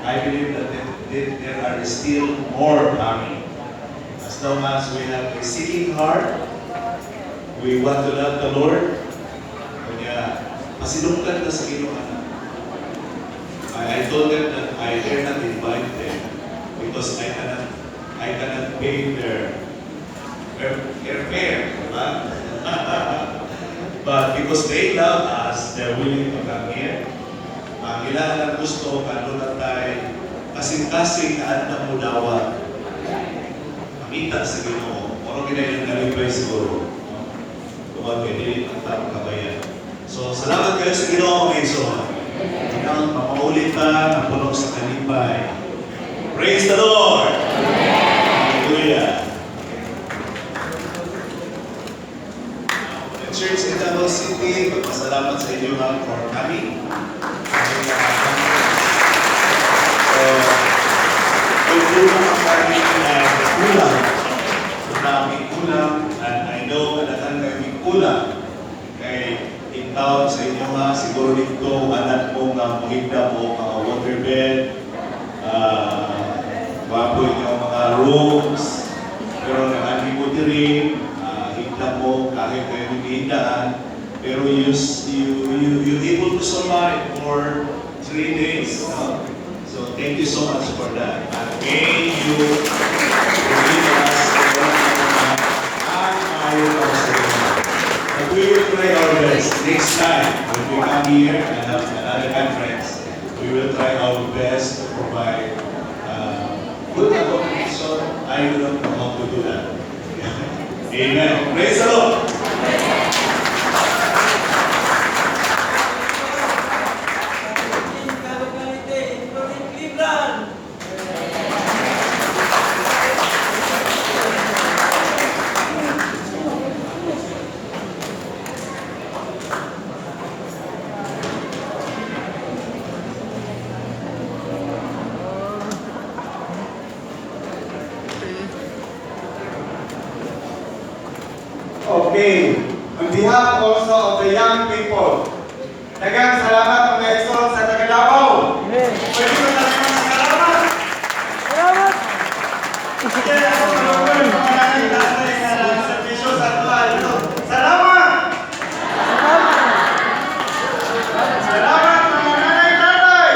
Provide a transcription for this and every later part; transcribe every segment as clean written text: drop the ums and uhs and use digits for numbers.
I believe that there are still more coming. As long as we have a seeking heart, we want to love the Lord, kanya, pasinungkan ka sa Ginoo. I told them that I dare not invite them because I cannot pay their airfare, diba? But because they love us, they're willing to come here. Ang ilan lang gusto, kano na tayo, kasing-kasing na at mo dawat. Mangita sa Ginoo. Moro gina ilang kalipay siguro. No? Tungod kay dili ang tao kabayan. So, salamat kayo sa Ginoo, mga igsoon. Ikaw, mamaulit ta, napuno sa kalipay. Praise the Lord! Hallelujah! The church in Davao City, magpasalamat sa inyo ha, for coming. So, kung kulang ang kami ay kulang. Kung namin kulang, and I know kadaghan kayo may kulang. Kay in town sa inyo ha, siguro dito, anak mo nga muhigda mo mga waterbed, gwapo inyo mga rooms, pero nag mo diri, higda mo kahit kayo hihigdaan, pero you able to survive for 3 days. No? So thank you so much for that. And may you forgive us ang maayo para sa inyo. But we will try our best. Next time, when we come here and have another conference, we will try our best to provide good accommodation. I do not know how to do that. Amen. Praise the Lord. Locality, including Cleveland. Okay. On behalf also of the young people, daghang salamat, mga igsoon sa taga Davao. Pwede ko talaga salamat. Salamat! Kaya ako malungkot mga nanay tatay nga serbisyo sa tuwa ito. Salamat! Salamat, mga nanay tatay!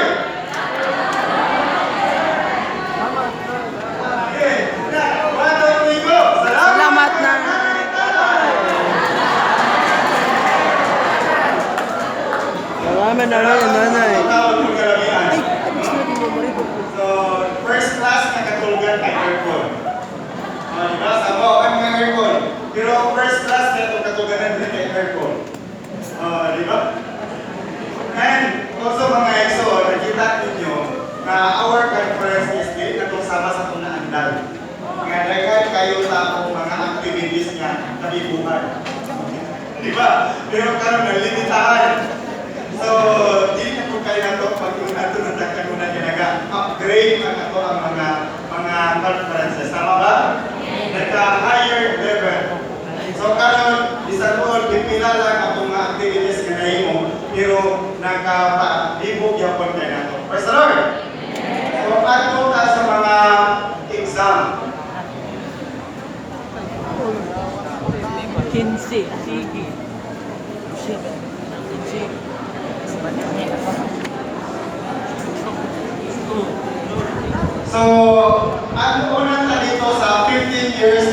Okay. Na, one, two, three, go! Salamat, Salamat, mga nanay. Nanay tatay! Salamat, nanay, nanay. Tawag mo kalamian. Ay, gusto na din mo rin. So, first class na katulgan kay aircon. Oh, di ba? Sa mo, ang mga aircon. Pero first class na itong katulganan din kay aircon. Oh, di ba? And also, mga igsoon, nakita ninyo na our conference is dili na itong sama sa itong naandal. Nga daghan kayo sa akong mga activities nga nabibuhan. Di ba? Pero karon nalimitahan. So, dili na po kayo na to pag yung ato ng tagkanunan nga naga-upgrade ang ato ang mga conferences. Tama ba? Nagka-higher level. So karon bisan mo pipila lang atong mga activities nga nahimo, pero nakapalibog gyapon kay nato. Praise the Lord! So adto ta sa mga exam. 15. Sige. 15. So, ang unang ta dito sa 15 years